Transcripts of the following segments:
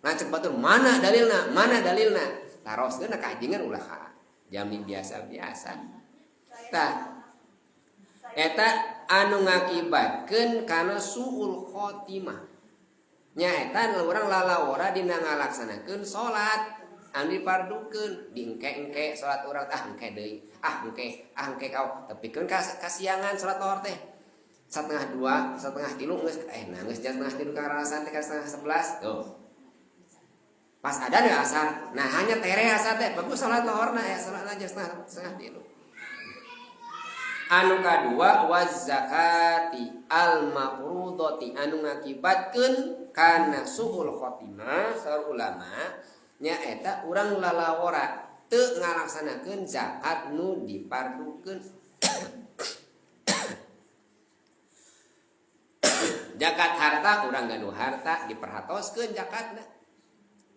Ngacek batur, mana dalilna, mana dalilna, taroskeun ka ajengan, ulah ka jalmi biasa-biasa. Tah, eta anu ngakibatkeun kana suul khotimah nyaeta urang lalawora dina ngalaksanakeun salat anu dipardukeun, diengke-engke salat urang, ah engke deui, ah engke, ah engke kau tepikeun kasiangan. Salat lohor teh 1.30, 2.30 geus, nah geus jam 2.30, karasan teh ka 10.30 tuh. Pas ada ya asar, nah hanya tere asar teh bagus salat lohorna ya, salat aja setengah setengah tilu. Anu kadua, waz zakati al mafrudati. Anu ngakibatkeun kana suul khotimah saur ulama nyaeta urang lalawora teu ngalaksanakeun zakat nu dipardukeun. Zakat harta, urang gaduh harta diperhatoskeun zakatna.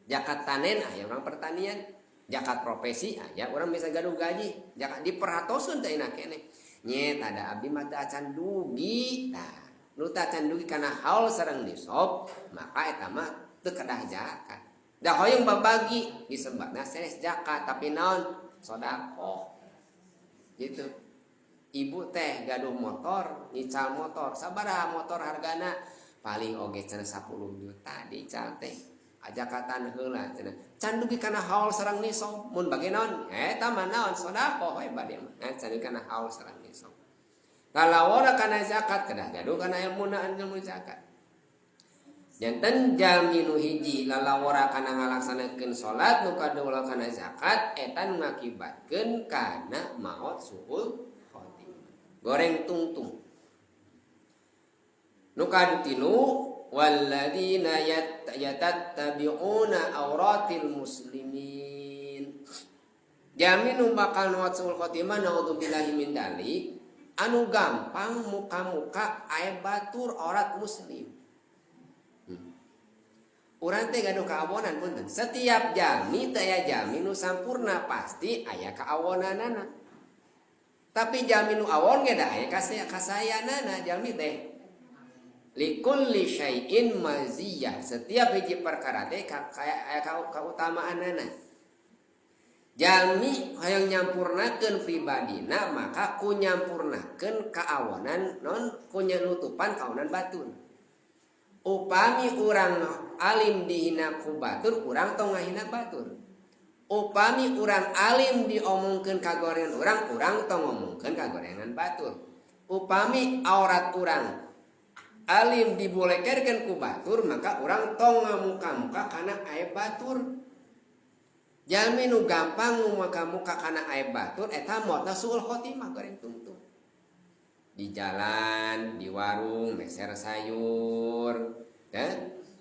Zakat tanen, aya orang pertanian. Zakat profesi, aya orang bisa gaduh gaji, zakat diperhatoskeun teh enak keneh. Nyet ada abdi mah teu acan dugi. Tah, nu teu acan dugi kana haul sareng nisab, maka eta mah teu kedah zakat. Da hoyong babagi disebatna sanes zakat, tapi naon, sedekah gitu. Ibu teh gaduh motor, nyical motor. Sabaraha motor hargana? Paling oge cenah 10 juta diical teh. Ajakatan heula cenah. Can dugi kana haul sareng nisab. Mun bagi naon? Eta mah naon, sedekah we bade mah. Ngan can dugi kana haul sareng nisab. Lalawora kana zakat kedah gaduh kana ilmuna, ilmu zakat. Janten jalmi nu hiji lalawora kana ngalaksanakeun salat, nu kadua kana zakat, eta nu ngakibatkeun kana maot suul khotimah. Goreng tungtung. Nu katilu, walladzina yatattabi'una auratil muslimin. Jalmi nu bakal maot suul khotimah, naudzubillahi min dalik, anu gampang muka-muka aib batur, aurat muslim. Urang teh gaduh kaawonan, punten. Setiap jalmi teh aya jalmi nu sampurna, pasti aya kaawonanana. Tapi jalmi nu awon ge da aya kasayanana jalmi teh. Likulli syai'in maziyah. Setiap hiji perkara teh aya kautamaanana. Jalmi hayang nyampurnakeun pribadina, maka ku nyampurnakeun kaawonan non, ku nutupan kaonan batur. Upami urang alim dihina ku batur, urang tong ngahina batur. Upami urang alim diomongkeun kagorengan urang, urang tong ngomongkeun kagorengan batur. Upami aurat urang alim dibolekerkeun ku batur, maka urang tong ngamuka-muka kana aib batur. Jalmi nu gampang ngamuka-muka kana aib batur eta maotna suul khotimah, goreng tungtung. Di jalan, di warung, meser sayur, ya,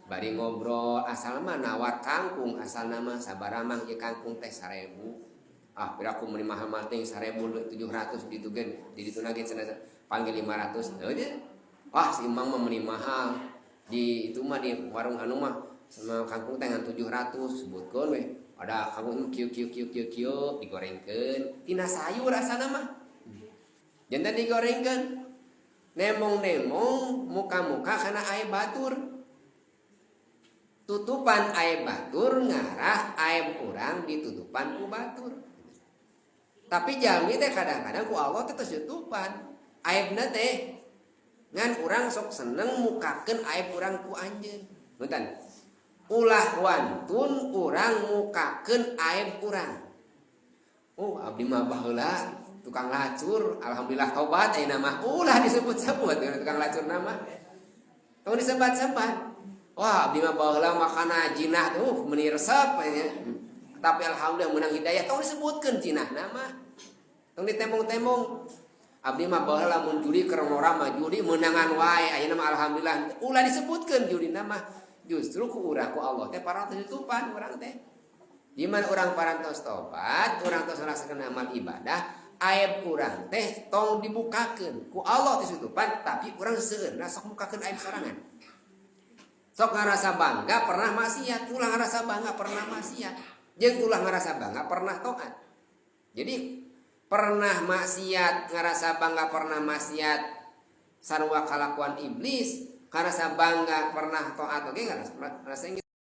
bari ngobrol, asal mah nawar kangkung, asal nama sabaraha, Mang, ieu kangkung teh? 1000. Ah, piraku meuni mahal mah teh 1700 ditu gen, di ditu ge cenah panggil 500. Heuh. Wah, si Mang mah meuni mahal. Di itu mah, di warung anu mah sama kangkung teh ngan 700, sebutkeun we. Ada kangkung kieu kieu kieu kieu kieu, digorengkeun tina sayur asana mah. Janten digorengkeun. Nemong-nemong muka-muka kana aib batur. Tutupan aib batur ngarah aib urang ditutupan ku batur. Tapi jalmi teh kadang-kadang ku Allah teh tos tutupan. Aibna teh ngan urang sok seneng mukakeun aib urang ku anjeun. Punten. Ulah wantun urang mukakeun aib urang. Oh, abdi mah baheula tukang lacur, alhamdulillah tobat ayeuna mah. Ulah disebut-sebut tukang lacur nama. Tong disebat-sebat. Wah, abdi mah baheula makana jinah tuh meuni resep nya. Tapi alhamdulillah menang hidayah, tong disebutkeun jinah nama. Tong ditembong-tembong. Abdi mah baheula mun judi keur ngora mah judi meunangan wae, ayeuna mah alhamdulillah. Ulah disebutkeun judi nama. Justru ku urang ku Allah teh parantos tutupan urang teh. Di mana urang parantos tobat, urang tos ngalaksanakeun amal ibadah, aib urang teh tong dibukakeun. Ku Allah ditutupan, tapi urang seueurna sok mukakeun aib sorangan. Sok ngarasa bangga pernah maksiat, ulah ngarasa bangga pernah maksiat. Jeung ulah ngarasa bangga pernah taat. Jadi pernah maksiat ngarasa bangga pernah maksiat sarua kalakuan iblis, ngarasa bangga pernah taat oge ngarasa.